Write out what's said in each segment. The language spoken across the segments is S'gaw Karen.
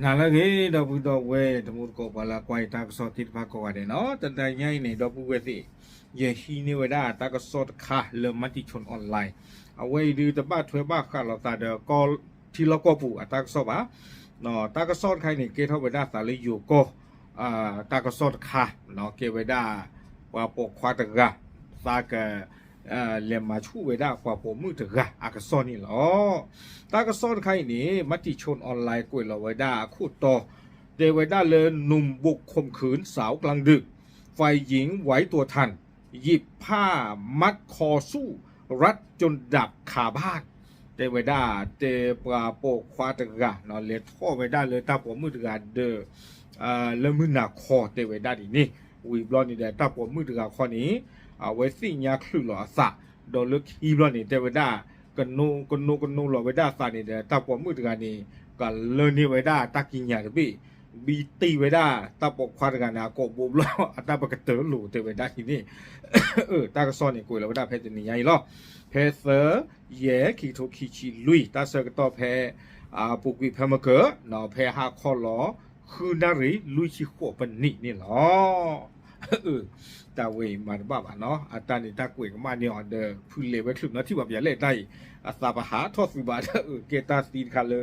နၤလၢအဂ့ၤ ဒီပုၢ်ဒီဝဲၢ် တံၤသကိးပှၤလၢအကွၢ်ယတၢ်ကစီၣ်သ့ၣ်တဖၣ်ကိးဂၤဒဲးန့ၣ်လီၤ. တနံၤညါအံၤန့ၣ် ဒီပုၢ်ဝဲၢ်သ့ၣ်, ယဟံးန့ၢ်ဝဲဒၣ်တၢ်ကစီၣ်တခါလၢ Matichon Online, အဝဲအံၤဒုးတဘၣ်ထွဲဘၣ်ဃးလိာ်သးဒီးကီၢ်, ထံလီၢ်ကီၢ်ပူၤအတၢ်ကစီၣ်ဘၣ်. တၢ်ကစီၣ်တခါအံၤန့ၣ် ကဲထီၣ်ဝဲဒၣ်သးလၢယိၤကီၢ် တၢ်ကစီၣ်တခါ, ကဲဝဲဒၣ် ပှၤပိာ်ခွါတဂၤ သးက လဲၤမၤဆူၣ်ဝဲဒၣ်ပှၤပိာ်မုၣ်တဂၤအကစီၣ်န့ၣ်လီၤ. တၢ်ကစီၣ်တခါအံၤန့ၣ် Matichon Online ကွဲးလီၤဝဲဒၣ်အခိၣ်တီ, တဲဝဲဒၣ်လၢ หนุ่มบุกข่มขืนสาวกลางดึก ฝ่ายหญิงไหวตัวทัน หยิบผ้ามัดคอสู้รัดจนดาบคาบ้าน တဲဝဲဒၣ် တဲပှၤပိာ်ခွါတဂၤ လဲၤထီၣ်ဝဲဒၣ်လၢတၢ်ပိာ်မုၣ်တဂၤဒီး လၢမုၢ်နၤခီတဲဝဲဒၣ်ဒ်န့ၣ်, ဝံၤဘျီန့ၣ်ဒီး တၢ်ပိာ်မုၣ်တဂၤခီန့ၣ် အဝဲသ့ၣ်ညါချုးလီၤအသး, ဒီးလၢခံဘျီန့ၣ် တဲဝဲဒၣ် ကနိကနိကနိလီၤဝဲဒၣ်အသးန့ၣ်ဒီး တၢ်ပိာ်မုၣ်တဂၤန့ၣ် ကလၢန့ၢ်ဝဲဒၣ်တၢ်ကံးညာ်တဘ့ၣ်, ဘံတ့ၢ်ဝဲဒၣ်တၢ်ပိာ်ခွါတဂၤန့ၣ် အကိာ်ဘိဘျီ အတၢ်ပကတၢၢ်လိာ်တဲဝဲဒၣ်ဒ်န့ၣ် တၢ်ကစီၣ်န့ၣ် ကွဲးလီၤဝဲဒၣ်ဖဲတနံၤညါအံၤလီၤ. ဖဲသၢ ယဲၢ် ခံကထိခံဆံလွံၢ် တၢ်ဆၢကတီၢ်ဖဲ ပူၤကွံာ်ဖဲမကၢၤ ဖဲဟါခီလီၤ ဃုနၣ်ရံၣ် လွံၢ်ဆံဃိးပနံးန့ၣ်လီၤ. တၢ်ဝဲအံၤမၤတဘၣ်ဘၣ်နီၤ, အတၢ်န့ၣ်တၢ်ကွဲးကမၣ်န့ၢ်အီၤဒီး ဖုလဲၤဝဲချုးနီထံၣ်ဘၣ်ပယၤလဲၣ်တၢ်အံၤ, အသးပဟးထီၣ်သုးဘၣ်ဒီး ကဲတၢ်သံတခါလၢ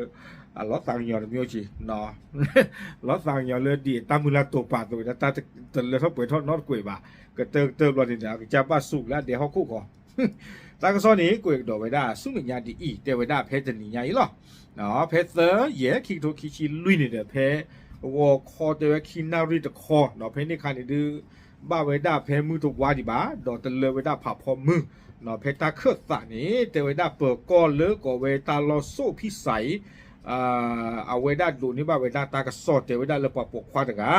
လီၤသးကညီၤတမံၤက့ၤ, လီၤသးကညီၤလၢဒ်အတၢ်မုၢ်လၢ်တိာ်ပာ်သ့ဝဲဒၣ် တၢ်တလၢထီၣ်ပှဲၤထီၣ်နီတကွဲးဘၣ်, ကတၢၢ်ကတၢၢ်ဘျီန့ၣ်ဒီး အကစၢ်ဘၣ်စူးလၢအဒဲဟီၣ်ခိၣ်ဃီ တၢ်ကစီၣ်န့ၣ် ကွဲးကဒီးဝဲဒၣ်ဆူမဲာ်ညါဒ်အံၤ တဲဝဲဒၣ်ဖဲတနံၤညါအံၤလီၤ. ဖဲသၢ ယဲၢ် ခံကထိခံဆံလွံၢ်န့ၣ်ဒီး ဖဲဂီၤခီတဲဝဲခံနၣ်ရံၣ်တခီနီၤ, ဖဲန့ၣ်အခါန့ၣ်ဒုး ဘၣ်ဝဲဒၣ်ဖဲမုၢ်တဝါဒံးဘၣ်, ဒီးတလၢဝဲဒၣ်ဖးဖီမုၢ်နီၤ, ဖဲတၢ်ခၢၣ်သးန့ၣ် တဲဝဲဒၣ်ပၢၤကီၢ်လၢကိးဝဲတၢ်လီၢ် ဆိုးဖီးဆိုင် အဝဲဒၣ်ဒိးန့ၢ်ဘၣ်ဝဲဒၣ်တၢ်ကစီၣ်တဲဝဲဒၣ်လၢပှၤပိာ်ခွါတဂၤ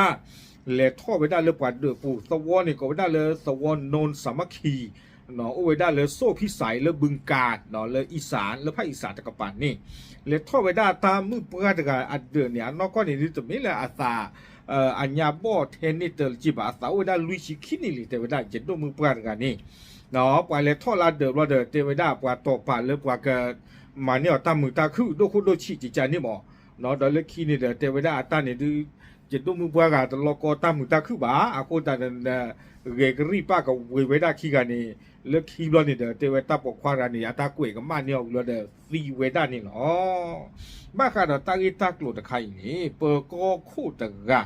လဲၤထီၣ်ဝဲဒၣ်လၢပှၤဒၢးပူၤ, သဝီန့ၣ်ကိးဝဲဒၣ်လၢသဝီ โนนสามัคคี အိၣ်ဝဲဒၣ်လၢ ဆိုးဖီးဆိုင် လၢဘုံကၣ်နီၤ, လၢအံစၣ် လၢဖၣ်အံစၣ်တကပၤန့ၣ် လဲၤထီၣ်ဝဲဒၣ်တၢ်မုၣ်ပှၢ်တဂၤအဒၢးန့ၣ် အနီၢ်ကီၢ်န့ၣ်ဒုးတမ့ၢ်လၢအသး အညါဘီၣ်ထဲန့ၣ်တၢ်လၢၤက့ဘၣ်, အသးအိၣ်ဝဲဒၣ်လွံၢ်ဆံခံနံၣ်လံ တဲဝဲဒၣ် ယဒိၣ်မုၣ်ပှၢ်တဂၤန့ၣ် ပှၤလဲၤထီၣ်လၢအဒၢးဘျီဒီး တဲဝဲဒၣ်ပှၤတီၢ်ပာ်လၢပှၤက မၤန့ၢ်အီၤတၢ်မုာ်တၢ်ခုၣ် ဒိၣ်ခိၣ်ဒိၣ်ဆံးကကန့ၣ်မး, ဒီးလၢခံန့ၣ်ဒီး တဲဝဲဒၣ်အတၢ်န့ၣ်ဒုး ယဒိၣ်မုၣ်ပှၢ်ဂၤတလီၤကီတၢ်မုာ်တၢ်ခုၣ်ဘၣ်, အဃိသတးဒီး ဂဲၤကရံၣ်ပာ်ကဝ့ၤဝဲဒၣ်ခံဂၤန့ၣ် လၢခံဘျီန့ၣ်ဒီး တဲဝဲတၢ်ပိာ်ခွါတဂၤန့ၣ် အတၢ်ကွဲးကမၣ်န့ၢ်အီၤဝံၤလီၤဒီး သံဝဲဒၣ်န့ၣ်လီၤ. ဘၣ်ဃးဒီးတၢ်ဂ့ၢ်တၢ်ကျိၤတခါအံၤန့ၣ် ပၢၤကီၢ်ခိၣ်တဂၤ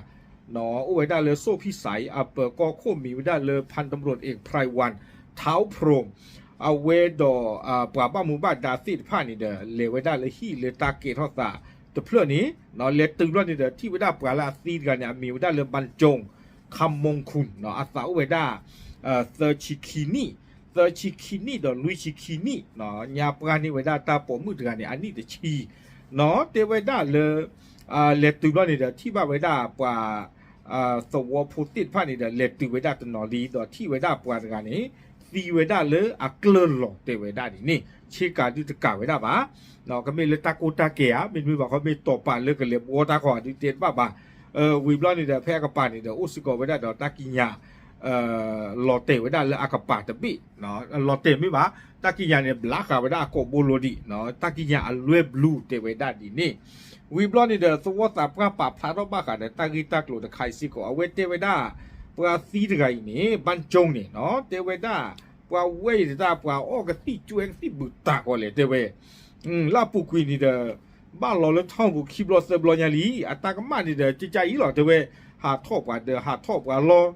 အိၣ်ဝဲဒၣ်လၢ ဆိုးဖီးဆိုင် အပၢၤကီၢ်ခိၣ်မံၤဝဲဒၣ်လၢ พันตำรวจเอกไพรวัน เท้าพรหม အဝဲဒီး ပှၤဘၣ်မူဘၣ်ဒါသ့ၣ်တဖၣ်န့ၣ်ဒီး လဲၤဝဲဒၣ်လၢဟံၣ်လၢတၢ်ကဲထီၣ်သးတဖျၢၣ်န့ၣ် လဲၤတုၤဘျီန့ၣ်ဒီး ထံၣ်ဝဲဒၣ်ပှၤလၢအသံတဂၤန့ၣ် အမံၤဝဲဒၣ်လၢ บรรจง คำมงคุณ အသးအိၣ်ဝဲဒၣ် သၢဆံခံနံၣ်, သၢဆံခံနံၣ်ဒီးလွံၢ်ဆံခံနံၣ်, ညါပှၢ်န့ၢ်ဝဲဒၣ်တၢ်ပိာ်မုၣ်တဂၤန့ၣ် အနံၣ်တဆံနီၤ, တဲဝဲဒၣ်လၢ လဲၤတုၤဘျီန့ၣ်ဒီး ထံၣ်ဘၣ်ဝဲဒၣ်ပှၤ သဝီဖိသ့ၣ်တဖၣ်န့ၣ်ဒီး လဲၤတုၤဝဲဒၣ်တနီၤလံ ဒီးထံၣ်ဝဲဒၣ်ပှၤတဂၤန့ၣ် သံဝဲဒၣ်လၢအကျၢၢ်လီၤတဲဝဲဒၣ်ဒ်န့ၣ် ဆ့ကၤဒုးတကးဝဲဒၣ်ဘၣ်, ကမ့ၢ်လၢတၢ်ကိၢ်တၢ်ကဲဧါ မ့တမ့ၢ်ဘၣ်ခီမ့ၢ်တီၢ်ပာ်လၢကလဲၤဘှီတၢ်ခီ ဒုးတဲတဘၣ်ဘၣ်, ဝံၤဘျီန့ၣ်ဒီး ဖဲအကပၤန့ၣ်ဒီး အိၣ်စ့ၢ်ကီးဝဲဒၣ်ဒီးတၢ်ကံးညာ် လီၤတဲာ်ဝဲဒၣ်လၢအကပၤတဘ့ၣ်, လီၤတဲာ်မ့ၢ်ဘၣ် တၢ်ကံးညာ်န့ၣ် ဘျးဃာ်ဝဲဒၣ်အကိာ်ဘိလိၤဒံး, တၢ်ကံးညာ်အလွဲၢ်ဘျူးတဲဝဲဒၣ်ဒ်န့ၣ်, ဝံၤဘျီန့ၣ်ဒီး သဝီသးပှၢ်ပာ်ဖျါထီၣ်ဘၣ်ဃးဒီးတၢ်ဂ့ၢ်တၢ်ကျိၤတခါအံၤစ့ၢ်ကီး အဝဲတဲဝဲဒၣ် ပှၤသံတဂၤအံၤန့ၣ် ဘၣ်ကၠိန့ၣ်နီၤ တဲဝဲဒၣ် ပှၤဝဲအံၤတၢ် ပှၤအီၣ်ကသံၣ်ကွဲကသံၣ်ဘူးတးကီးလဲၣ်တဲဝဲ လၢအပူၤကွံာ်န့ၣ်ဒီး ဘၣ်လီၤလၢထီၣ်ပူၤခံဘျီသၢဘျီညါလံ, အတၢ်ကမၣ်န့ၣ်ဒီး ကကၢ်အံၤလီၤတဲဝဲ, ဟးထီၣ်ပှၤဒီးဟးထီၣ်ပှၤလီၤ,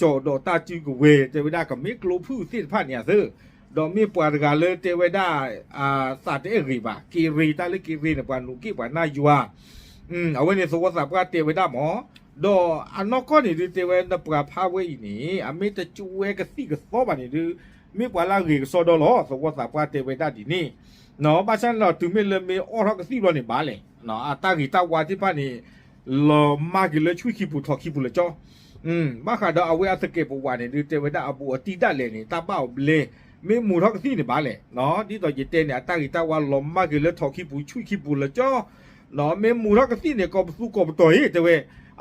ကၠီဒီးတၢ်စုကဝဲၤ တဲဝဲဒၣ်ကမ့ၢ်ကျိဖုၣ်သ့ၣ်တဖၣ်န့ၣ်အသၢ, ဒီးမ့ၢ်ပှၤတဂၤလၢတဲဝဲဒၣ် သးတအဲၣ်ဂ့ၤဘၣ်, က့ၤရ့ တၢ်လၢက့ၤရ့န့ၣ် ပှၤနူးက့ၣ်ပှၤနၢ်ယွၤ အဝဲန့ၣ်သဝီသးပှၢ်တဲဝဲဒၣ်မး, ဒီးအနီၢ်ကီၢ်န့ၣ်ဒုးတဲဝဲ နပှၤဖးဝဲအံၤန့ၣ် အမ့ၢ်တကၠိဝဲကသံၣ်ကသီဘၣ်န့ၣ်ဒုး မ့ၢ်ပှၤလၢအဂ့ၤကစီဒီလီၤ သဝီသးပှၢ်တဲဝဲဒၣ်ဒ်န့ၣ်, ဘၣ်ဆၣ်န့ၣ်ဒီးတုၤမ့ၢ်လၢမ့ၢ်အီၣ်ထီၣ်ကသံၣ်ဘျီန့ၣ်ဘၣ်လဲၣ်, အတၢ်ဂ့ၤတၢ်ဝါသ့ၣ်တဖၣ်န့ၣ် လီၤမၢ်က့ၤလၢဆူၣ်ခံပူၤထီၣ်ခံပူၤလၢကၠီ ဘၣ်ဃးဒီးအဝဲအသကဲးပဝးန့ၣ်ဒုးတဲဝဲဒၣ်အဘူးအတံၢ်ဒၣ်လဲာ်န့ၣ် တၢ်ဘၣ်အီၤဘျဲ မ့ၢ်မူၤထီၣ်ကသံၣ်န့ၣ်ဘၣ်လဲၣ်, ဒ်သိးယတဲန့ၣ် အတၢ်ဂ့ၤတၢ်ဝါလီၤမၢ်က့ၤလၢထီၣ်ခံပူၤဆူၣ်ခံပူၤလၢကၠီ မ့ၢ်မူၤထီၣ်ကသံၣ်န့ၣ် ကိးပသူကိးပတီၤအံၤ တဲဝဲ,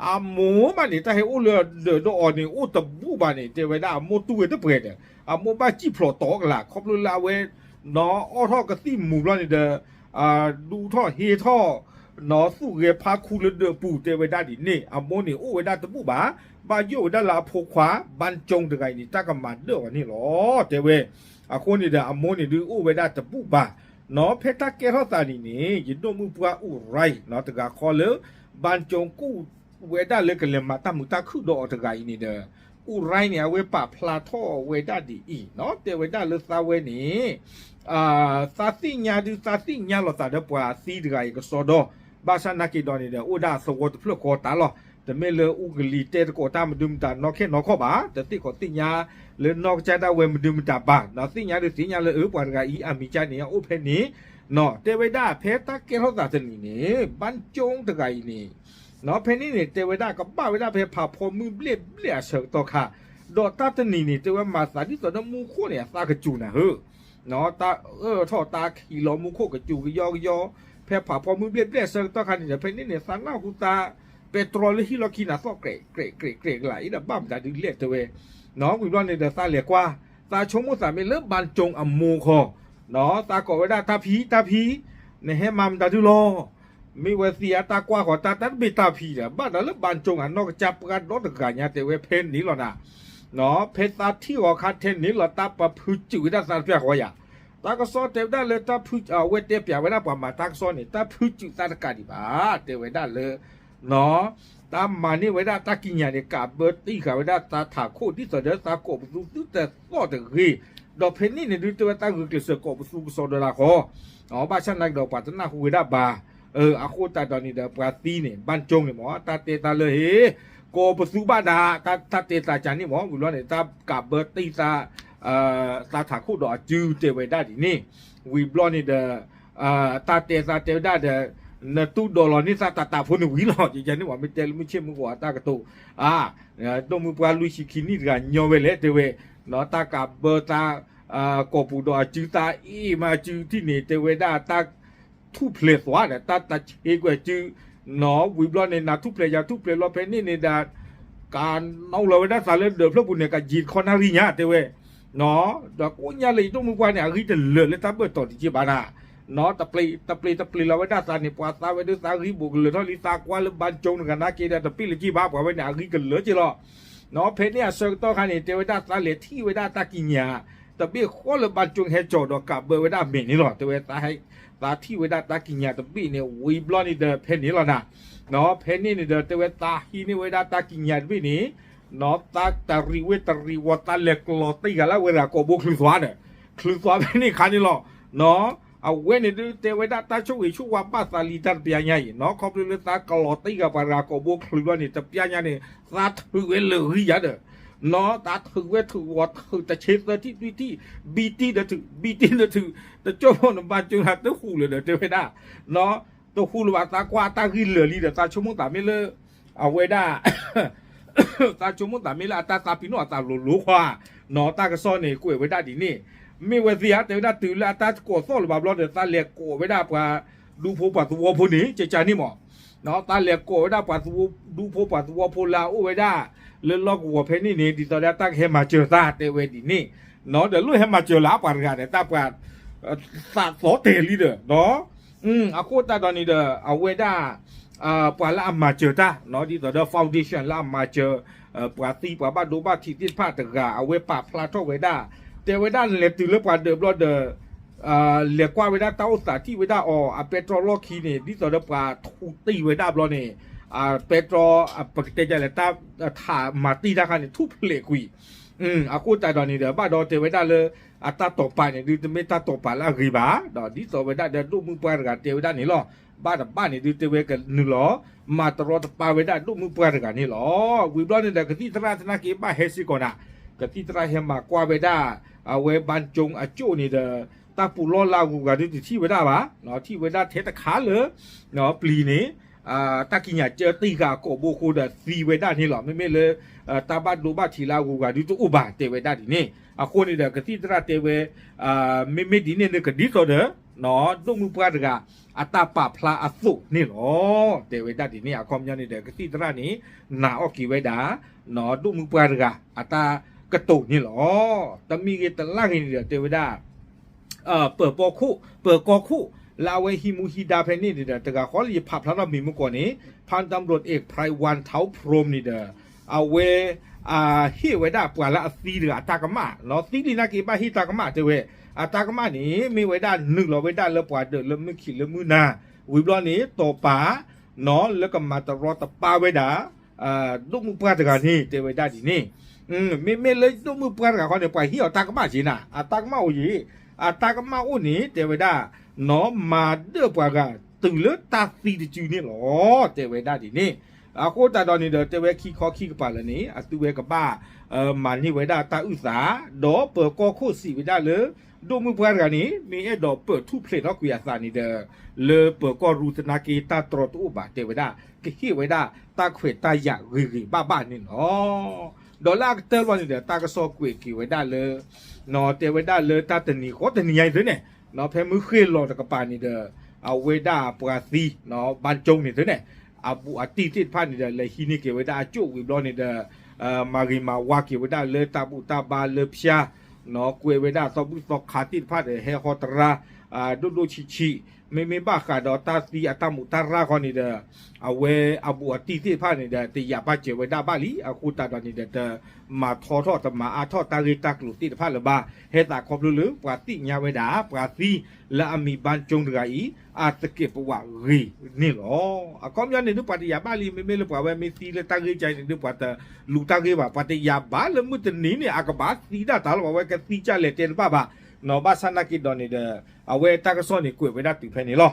အမိၢ်မးန့ၣ် တၢ်ဟဲအိၣ်လၢဒၢးဒီးအီၤန့ၣ် အိၣ်တဘူၣ်ဘၣ်န့ၣ် တဲဝဲဒၣ်အမိၢ်တူၢ်ဝဲတပှဲၤဒီး အမိၢ်ဘၣ်စံၣ်ဖျိးတီၤကလာ် ခီဖျိလၢအဝဲ အီၣ်ထီၣ်ကသံၣ်မူၤဘျီန့ၣ်ဒီး ဒူထီၣ်ဟ့ထီၣ် နီၢ်သူၣ်ဂဲၤဖါခူလၢဒၢးပူၤ တဲဝဲဒၣ်ဒ်န့ၣ် အမိၢ်န့ၣ်အိၣ်ဝဲဒၣ်တဘူၣ်ဘၣ်, ဘၣ်ယိၣ်ဝဲဒၣ်လၢအဖိခွါ ဘၣ်ကၠိတဂၤအံၤန့ၣ် တၢ်ကမၤဒၢးအီၤန့ၣ်လီၤ တဲဝဲ. အဃိန့ၣ်ဒီး အမိၢ်န့ၣ်ဒုးအိၣ်ဝဲဒၣ်တဘူၣ်ဘၣ်, နီၢ်ဖဲတၢ်ကဲထီၣ်သးန့ၣ်န့ၣ် ယဒိၣ်မုၣ်ပှၢ်အူရံ နီၢ်တဂၤဃီလၢ ဘၣ်ကၠိကူၣ်ဝဲဒၣ်လၢကလဲၤမၤတၢ်မုာ်တၢ်ခုၣ်ဒီးအီၤတဂၤအံၤန့ၣ်ဒီး အူရံန့ၣ် အဝဲပာ်ဖျါထီၣ်ဝဲဒၣ်ဒ်အံၤ နီၢ်တဲဝဲဒၣ်လၢသးဝဲန့ၣ် သးသ့ၣ်ညါဒုးသးသ့ၣ်ညါလီၤသးဒီးပှၤသံတဂၤအံၤကစီဒီ, ဘၣ်ဆၣ်နာ်က့ဒီးန့ၣ်ဒီး အိၣ်ဒၣ်သဝီတဖျၢၣ်ဃီတၢ်လီၤ. တမ့ၢ်လၢအူကလံၤတဲသကိးတၢ်မနုၤမတၤနီၢ်ခဲနီၢ်ခီၣ်ဘၣ်, တသ့ၣ်ခီၣ်သ့ၣ်ညါလၢနီၢ်ကစၢ်ဒၣ်ဝဲမနုၤမတၤဘၣ်, နီၢ်သ့ၣ်ညါဒုးသ့ၣ်ညါလၢအပှၤတဂၤအံၤ အမံၤကၢ်န့ၣ် အအိၣ်ဖဲန့ၣ်, နီၢ်တဲဝဲဒၣ်ဖဲတၢ်ကဲထီၣ်သးတနံၤန့ၣ် ဘၣ်ကၠိတဂၤအံၤန့ၣ် နီၢ်ဖဲန့ၣ်န့ၣ် တဲဝဲဒၣ်ကဘၣ်ဝဲဒၣ်ဖဲဖးဖီမုၢ်ဘျဲၣ်ဘျဲၣ်အဆၢကတီၢ်ခါ, ဒီးတၢ်တနံၤန့ၣ် တဲဝဲမၤသးဒ်သိးဒီးမူခိၣ်န့ၣ် အသးကစူၤနၤဧၢ, တၢ်အၢၣ်ထီၣ်တၢ်ခံးလီၤမူခိၣ်ကစူၤကယီကယီ, ဖဲဖးဖီမုၢ်ဘျဲၣ်ဘျဲၣ်အဆၢကတီၢ်ခါန့ၣ်ဒီး ဖဲန့ၣ်န့ၣ် သးနၢ်ဟူသးပဲတြီလၢဟံၣ်လီၢ်ခံန့ၣ်သီၣ် ကြဲးကြဲးကြဲးကြဲးကလာ်အံၤဒီး ဘၣ်မတၤဒုးလဲၣ်တဲဝဲ, နီၢ်ဝံၤဘျီန့ၣ်ဒီးသးလဲၤကွၢ်, သးဆိကမိၣ်သးမ့ၢ်လၢဘၣ်ကၠိအမိၢ်ခီ, နီၢ်သးကိးဝဲဒၣ်တၢ်ဖံတၢ်ဖံ, နဟဲမၤမတၤဒုးလီၤ မ့ၢ်ဝဲသံအတၢ်ကွၢ်ဃီၤတၢ် တၢ်တဘ့ၣ်တၢ်ဖံဒီး ဘၣ်ဒီးလၢဘၣ်ကၠိအနီၢ်ကစၢ်ပှၤဒီတဂၤညါတဲဝဲဖဲန့ၣ်လီၤနၤ, ဖဲသးထံၣ်အီၤခါထဲန့ၣ်လီၤ တၢ်ပဖုစုးဝဲဒၣ်သးတပျၢ်ဃီယၤ, တၢ်ကစီၣ်တဲဝဲဒၣ်လၢတၢ်ဖု အဝဲတဲပျးဝဲဒၣ်ပှၤမၤတၢ်ကစီၣ်န့ၣ် တၢ်ဖုစုးသးတကးဒံးဘၣ်, တဲဝဲဒၣ်လၢ နီၢ် တၢ်မၤန့ၢ်ဝဲဒၣ်တၢ်ကံးညာ်န့ၣ် ကးဘၢတံၢ်ဃာ်ဝဲဒၣ်သးထးခိၣ် ဒ်သိးဒီးသးကိးပသူသုတသီၣ်တဂ့ၤ, ဒီးဖဲန့ၣ်န့ၣ်ဒုးတဲဝဲသးဂုာ်ကျဲးစၢးကိးပသူကစီဒီလၢဃီ, ဘၣ်ဆၣ်နာ်က့ဒီးပှၤတနၢ်ဟူဝဲဒၣ်ဘၣ်, အဃိသတးဒီးန့ၣ်ဒီးပှၤသံန့ၣ် ဘၣ်ကၠိန့ၣ်မ့ၢ် တၢ်တဲသးလၢဟ့ၣ် ကိးပသူဘၣ်နၤ, တၢ်တဲသးကန့ၣ်မ့ၢ် ဝံၤဘျီန့ၣ် တၢ်ကးဘၢတံၢ်သး သးထးခိၣ်ဒီးအစုတဲဝဲဒၣ်ဒ်န့ၣ်, ဝံၤဘျီန့ၣ်ဒီး တၢ်တဲသးတဲဝဲဒၣ်ဒီး နတူၢ်ဒိးလီၤန့ၢ်သးတၢ်တၢ်ဖိန့ၣ်ဝံၤလီၤ, ယန့ၣ်မ့ၢ်မ့ၢ်တဲလၢမုၢ်ဆ့ၣ်မုၢ်ဂီၤအတၢ်ကတိၤ, အါ ဒိၣ်မုၢ်ပှၢ်လွံၢ်ဆံခံနံၣ်တဂၤညီဝဲလဲၣ်တဲဝဲ, နီၢ်တၢ်ကးဘၢသး ကိးပူၤဒီးအစုသးအ့ၣ်မးအစုထံၣ်န့ၣ် တဲဝဲဒၣ်တၢ်ထူၣ်ဖျဲးသွါဒီး တၢ်တၢ်ဆ့ကွဲးစု, နီၢ်ဝံၤဘျီန့ၣ် နၤထူၣ်ဖျဲးယၤထူၣ်ဖျဲးလီၤဖဲန့ၣ်န့ၣ်ဒီး ကးနီၣ်လီၤဝဲဒၣ်သးလၢဒၢးဖျၢၣ်ပူၤန့ၣ် ကယံာ်တခီနၣ်ရံၣ်ညါတဲဝဲ, နီၢ် ဒီးကိးညါလၢယဒိၣ်မုၢ်ပှၢ်န့ၣ် အဂံၢ်တလၢာ်လၢတၢ်ဘၢၣ်တီၤတက့ၢ်ဘၣ်နၤ, နီၢ် တပျ့ၤတပျ့ၤလီၤဝဲဒၣ်သးန့ၣ် ပှၤသးဝဲဒၣ်သးဂံၢ်ဘိးကလၢာ်ထီၣ်လံ သးကွၢ်လၢဘၣ်ကၠိတဂၤနာ်က့ဒီး တပျ့ၤလၢၤက့ၢ်ဘၣ် ပှၤဝဲန့ၣ် အဂံၢ်ကလၢာ်က့ၢ်လီၤ, နီၢ် ဖဲန့ၣ်အဆၢကတီၢ်ခါန့ၣ် တဲဝဲဒၣ်သးလဲၤထံၣ်ဝဲဒၣ်တၢ်ကံးညာ် တဘ့ၣ်ဃီလၢဘၣ်ကၠိဟဲကၠီၤဒီးကးဘၢဝဲဒၣ်အမဲာ်န့ၣ်လီၤ, တဲဝဲ သးထံၣ်ဝဲဒၣ်တၢ်ကံးညာ်တဘ့ၣ်န့ၣ် ဝံၤဘျီန့ၣ်ဒီးဖဲန့ၣ်လီၤနၤ, နီၢ် ဖဲန့ၣ်န့ၣ်ဒီး တဲဝဲသးဟံးန့ၢ်ဝဲဒၣ်တၢ်ကံးညာ်တဘ့ၣ်န့ၣ်, နီၢ် သးတရံးဝ့ၢ်တရံးဝီၤ သးလဲၤကျီၤတံၢ်ဃာ်လၢအဝဲတဂၤကိာ်ဘိချုးသွါဒီး, ချုးသွါဖဲန့ၣ်ခါန့ၣ်လီၤ, နီၢ် အဝဲန့ၣ်ဒုးတဲဝဲဒၣ်တၢ်ဆိၣ်ဂ့ၤဆိၣ်ဝါဘၣ်သးလံတၢ်တပျၢ်ညါအံၤ, နီၢ် ခီဖျိလၢသးကျီၤတံၢ်ဃာ်ပှၤတဂၤကိာ်ဘိချုးဘျီန့ၣ် တပျၢ်ညါန့ၣ် သးထုးဝဲလၢာ်ဂံၢ်ယၤဒီး, နီၢ် သးထုးဝဲထုးဝီၤထုးတဆ့သၢထံၣ်တွံၢ်ထံၣ်, ဘံတံၢ်ဒီးထုး ဘံတံၢ်ဒီးထုး, တကၠိဖိနဘၣ်ကၠိနၤတဟူးလၢၤဒီး တဲဝဲဒၣ်, နီၢ် တဟူးလၢၤဘၣ် သးကွၢ်တၢ်ဂံၢ်လၢာ်လံဒီး သးဆိကမိၣ်သးမ့ၢ်လၢ အဝဲဒၣ် သးဆိကမိၣ်သးမ့ၢ်လၢအတၢ်သးပ့ၤနီၣ်အသးလိၤလိၤခွါ, နီၢ် တၢ်ကစီၣ်န့ၣ် ကွဲးဝဲဒၣ်ဒ်န့ၣ်, မ့ၢ်ဝဲသ့ဧါ တဲဝဲဒၣ်တုၤလၢအတၢ်ကိးသီၣ်လၢၤဘၣ်ဘျီဒီး သးလဲၤကိးဝဲဒၣ်ပှၤဒူဖိပှၤသဝီဖိန့ၣ် ကကန့ၣ်မး, နီၢ် သးလဲၤကိးဝဲဒၣ်ပှၤဒူဖိပှၤသဝီဖိလၢအအိၣ်ဝဲဒၣ် လၢလီၢ်ကဝီၤဖဲန့ၣ်န့ၣ် ဒ်သိးဒီးတၢ်ကဟဲမၤစၢၤသးတဲဝဲဒ်န့ၣ်, နီၢ် ဒီးလိၣ်ဟဲမၤစၢၤလၢအပှၤတဂၤဒီး တၢ်ပှၤ သးသီတဲာ်လံဒီး နီၢ် အဃိသတးဒီးန့ၣ်ဒီး အဝဲဒၣ် ပှၤလၢအမၤစၢၤတၢ် ဒ်သိးဒီး foundation လၢအမၤစၢၤ ပှၤသံပှၤဘၣ်ဒိဘၣ်ထံးသ့ၣ်တဖၣ်တဂၤ အဝဲပာ်ဖျါထီၣ်ဝဲဒၣ် တဲဝဲဒၣ်လဲၤတုၤလၢပှၤဒၢးဘျီဒီး လဲၤကွၢ်ဝဲဒၣ်တၢ်အိၣ်သးထံၣ်ဝဲဒၣ်အီၤ အပဲတြီလီၢ်ခံန့ၣ် ဒ်သိးဒီးပှၤထူးတံၢ်ဝဲဒၣ်ဘျီန့ၣ် အပဲတြီ ပကတဲဒ်လဲၣ် တၢ်ထးမၤတံၢ်တၢ်ခါန့ၣ် ထူၣ်ဖျဲးကွံာ် အဃိသတးဒီးန့ၣ်ဒီး ဘၣ်ဒီးတဲဝဲဒၣ်လၢ အတၢ်တိာ်ပာ်န့ၣ်ဒုး တမ့ၢ်တၢ်တိာ်ပာ်လၢအဂ့ၤဘၣ်, ဒီးဒ်သိးဝဲဒၣ်ဒီးဒိၣ်မုၢ်ပှၢ်တဂၤတဲဝဲဒၣ်န့ၣ်လီၤ. ဘၣ်တဘၣ်န့ၣ်ဒုးတဲဝဲကနုာ်လီၤ မၤတရီတပါဝဲဒၣ်ဒိၣ်မုၢ်ပှၢ်တဂၤန့ၣ်လီၤ. ဝံၤဘျီန့ၣ်ဒီး ကသံၣ်သရၣ်သနာ်က့ဘၣ်ဟဲစ့ၢ်ကီးနၤ, ကသံၣ်သရၣ်ဟဲမၤကွၢ်ဝဲဒၣ် အဝဲဘၣ်ကၠိအကၠိၣ်န့ၣ်ဒီး တၢ်ပူၤလီၢ်လၢအဂုၤအဂၤဒုးတထံၣ်ဝဲဒၣ်ဘၣ်, ထံၣ်ဝဲဒၣ်ထဲတခါလၢ ပျံၤန့ၣ် တၢ်ကံးညာ်ကၢတံၢ်ဃာ်အကိာ်ဘိအဃိဒီးသံဝဲဒၣ်န့ၣ်လီၤ. မ့မ့ၢ်လၢ တၢ်ဘၣ်ဒိဘၣ်ထံးလၢအဂုၤအဂၤဒုးတအိၣ်ဘၣ်တဲဝဲဒၣ်ဒ်န့ၣ်. အဃိန့ၣ်ဒီး ကသံၣ်သရၣ်တဲဝဲ မ့မ့ၢ်ဒ်န့ၣ်ဒီးကဒ်သိးဒီး ဒိၣ်မုၢ်ပှၢ်တဂၤ အတၢ်ပာ်ဖျါအသိးန့ၣ်လီၤ. တဲဝဲဒၣ်ဒ်န့ၣ် အခီပညီန့ၣ်ဒီး ကသံၣ်သရၣ်န့ၣ် နာ်အီၣ်က့ၤဝဲဒၣ် ဒိၣ်မုၢ်ပှၢ်တဂၤ အတၢ်ကတိၤန့ၣ်လီၤ. တမံၤဂ့ၤတလါဂ့ၤန့ၣ်ဒီး တဲဝဲဒၣ် ပၢၤကီၢ်ခိၣ် ပၢၤကီၢ်ခိၣ် လၢအဝဲဟံးမူဟံးဒါဖဲန့ၣ်န့ၣ်ဒီး တဂၤဃီလၢယဖးဖျါထီၣ်မံၤမုၢ်ကီၢ်န့ၣ် ဖၣ်တၢ်မရိၣ် เอกไพรวัน เท้าพรหม န့ၣ်ဒီး အဝဲ ဟ့ၣ်ဝဲဒၣ်ပှၤလၢအသံတဂၤအတၢ်ကမၣ်, သံလံနာ်က့ဘၣ်ဟ့ၣ်တၢ်ကမၣ်တဲဝဲ, အတၢ်ကမၣ်န့ၣ် မ့ၢ်ဝဲဒၣ်နုာ်လီၤဝဲဒၣ်လၢပှၤဒၢးလၢမုၢ်ခံးလၢမုၢ်နၤ, ဝံၤဘျီန့ၣ် တီၢ်ပာ် လၢကမၤတရီတပါဝဲဒၣ် ဒိၣ်မုၢ်ပှၢ်တဂၤန့ၣ် တဲဝဲဒၣ်ဒ်န့ၣ်, မ့မ့ၢ်လၢဒိၣ်မုၢ်ပှၢ်တဂၤဃီန့ၣ် ပှၤဟ့ၣ်အီၤတၢ်ကမၣ်က့ၤနၤ, အတၢ်ကမၣ်အိၣ်ယံၤ, အတၢ်ကမၣ်အိၣ်န့ၣ် တဲဝဲဒၣ် နီၢ်မၤဒၢၣ်ပှၤဂၤတုၤလၢတၢ်သံတစုန့ၣ်လီၤ, တဲဝဲဒၣ်ဒ်န့ၣ်. အဃိသတးဒီးန့ၣ်ဒီး တဲဝဲခံခီခံကပၤလၢာ်န့ၣ် အသုဝဲကဘၣ် မၤန့ၢ်ဝဲဒၣ်တၢ်အုၣ်သး, ဒီးပၢၤကီၢ်ခိၣ်စံးဝဲဒၣ်လၢ ဒိၣ်မုၢ်ပှၢ်တဂၤန့ၣ် မ့ၢ်အဲၣ်ဒိးပၢၢ်ထူၣ်ဖျဲးထီၣ်ကွံာ်အသးန့ၣ်ဒီး လၢပၢၤကီၢ်ရူသနာ်က့တၢ်တြီတအိၣ်ဘၣ် တဲဝဲဒၣ် ကဟ့ၣ်ဝဲဒၣ်တၢ်ခွဲးတၢ်ယာ်ဂ့ၤဂ့ၤဘၣ်ဘၣ်န့ၣ်လီၤ. ဒီးလၢအကတၢၢ်လီၤန့ၣ်ဒီး တၢ်ကစီၣ်ကွဲးက့ၤဝဲဒၣ်လၢ တဲဝဲဒၣ်လၢတၢ်တနံၤဃီတနံၤညါအံၤသ့န့ၣ် ဖဲမုၢ်ဃ့ၢ်လီၤတကပၤန့ၣ်ဒီး အဝဲဒၣ်ပှၤသံ ဘါကၠိန့ၣ်သ့န့ၣ် အဘူးအတံၢ်သ့ၣ်တဖၣ်န့ၣ်ဒီး လဲၤဟံးန့ၢ်က့ၤဝဲဒၣ်အကၠိၣ်ဝံၤဘျီန့ၣ်ဒီး မၤဂ့ၤမၤဝါက့ၤဝဲဒၣ်လၢတၢ်ဘူၣ်တၢ်ဘါလၢဖၠါ ကွဲးဝဲဒၣ်သီဘူၣ်သီခါသ့ၣ်တဖၣ်ဒီး ဟဲဟီတရါ ဒိၣ်ဒိၣ်ဆံးဆံး, မ့မ့ၢ်ဘၣ်ဃးဒီးတၢ်သံအတၢ်မူးတၢ်ရၢ်ဃီန့ၣ်ဒီး အဝဲအဘူးအတံၢ်သ့ၣ်တဖၣ်န့ၣ်ဒီး တယာ်ဘၣ်စၢၤဝဲဒၣ်ဘၣ်လံ, အဃိသတးဒီးန့ၣ်ဒီး တမၤထီထီၣ်တမၤအါထီၣ်တၢ်ဂ့ၢ်တၢ်ကျိၤသ့ၣ်တဖၣ်လၢၤဘၣ်, ဟဲသးခီဖျိလၢပှၤသ့ၣ်ညါဝဲဒၣ် ပှၤသံလၢအမံၤဘါကၠိတဂၤအံၤ အသကဲးပဝးဂ့ၤန့ၣ်လီၤ. အခီပညီန့ၣ်ဒုးပှၤတယာ်ဘၣ်လံ, မ့မ့ၢ်လၢပှၤဝဲမ့ၢ်သံလၢတၢ်ဂ့ၢ်ကါအံၤန့ၣ်ဒုး ပှၤတလူၤတၢ်ဂ့ၢ်ဘၣ်, ပှၤတယာ်ဘၣ်လၢမုၢ်တနံၤန့ၣ် အကဘၣ်သံဒၣ်တၢ်လီၤ, ပှၤဝဲကသံကၢ်လဲၤတဲတဘၣ်ဘၣ်, ဘၣ်ဆၣ်နာ်က့ဒီးန့ၣ်ဒီး အဝဲတၢ်ကစီၣ်န့ၣ်ကွဲးဝဲဒၣ်တုၤဖဲန့ၣ်လီၤ.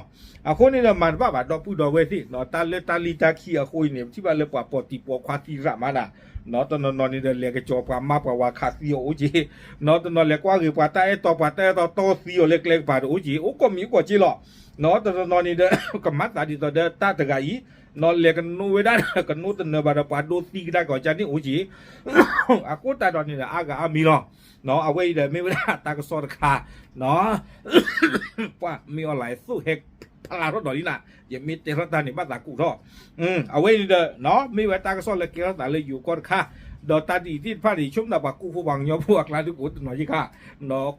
အဃိန့ၣ်ဒီးမၤတဘၣ်ဘၣ် ဒီပုၢ်ဒီဝဲၢ်သ့ၣ် တၢ်လၢတၢ်လံၣ်တၢ်ခံအဃိအံၤန့ၣ် ပထံၣ်ဘၣ်လၢပှၤပိာ်တံၤပိာ်ခွါသံရးမးနၤ, တနီၤနီၤန့ၣ်ဒီး လဲၤကစီၤပှၤမါပှၤဝၤခးသံအီၤအိၣ်က့ၤ, တနီၤလဲၤကွၢ်ဂ့ၤပှၤတၢ်အဲၣ်တီ ပှၤတၢ်အဲၣ်တီတီသံအီၤလၢကျဲကပၤတအိၣ်က့ၤ, အိၣ်ကိးမံၤအိၣ်ကိးက့လီၤ. တနီၤနီၤန့ၣ်ဒီး ကမၤသးဒ်သိးဒီးတၢ်တဂၤအံၤ လဲၤကနိဝဲဒၣ် ကနိတနၢၤဘၣ်ဒီးပှၤဒိသံကဒါကီၤကၢန့ၣ်အိၣ်က့ၤ, အဃိသတးဒီးန့ၣ်ဒီး အါဂၤအါမံၤလီၤ. အဝဲအံၤဒီးမ့ၢ်ဝဲဒၣ်တၢ်ကစီၣ်တခါ ပှၤမ့ၢ်အီၤလၢသိၣ်ဟဲဖျါထီၣ်ဒီးလံနၤ, ယမ့ၢ်တဲထီၣ်တၢ်န့ၣ် ဘၣ်သးကူၣ်ထီၣ်. အဝဲအံၤန့ၣ်ဒီး မ့ၢ်ဝဲတၢ်ကစီၣ်လၢကဲထီၣ်သးလၢယိၤကီၢ်တခါ, ဒီးတၢ်ဒ်အံၤသ့ၣ်တဖၣ်န့ၣ် ယဆိကမိၣ်သးပှၤကူၣ်ဖိပှၤကညီဖိအကျါဒုးကအိၣ်တနီၤယံၤခါ,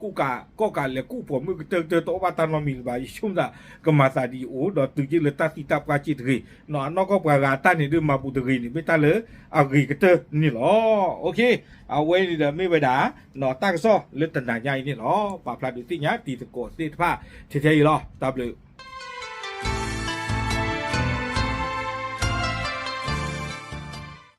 ကူၣ်ကးကီၢ်ကးလဲၤကူၣ်ပိာ်မုၣ်ကတၢၢ်ကတၢၢ်တအိၣ်ဘၣ်တၢ်နီတမံၤလၢၤဘၣ်, ယဆိကမိၣ်သးကမၤသးဒ်အံၤအိၣ် ဒီးတုၤက့ၤလၢတၢ်သံတၢ်ပှၢ်စ့ၢ်တဂ့ၤ, အနီၢ်ကီၢ်ပှၤဂၤတၢ်န့ၣ်ဒုးမၤပူၤတဂ့ၤန့ၣ် မ့ၢ်တၢ်လၢအဂ့ၤကတၢၢ်န့ၣ်လီၤ. အဝဲန့ၣ်ဒီးမ့ၢ်ဝဲဒၣ် တၢ်ကစီၣ်လၢတနၤညါအံၤန့ၣ်လီၤ. ပာ်ဖျါဒုးသ့ၣ်ညါတံၤသကိးသ့ၣ်တဖၣ်ထဲထဲအံၤလီၤ. တၢ်ဘျုး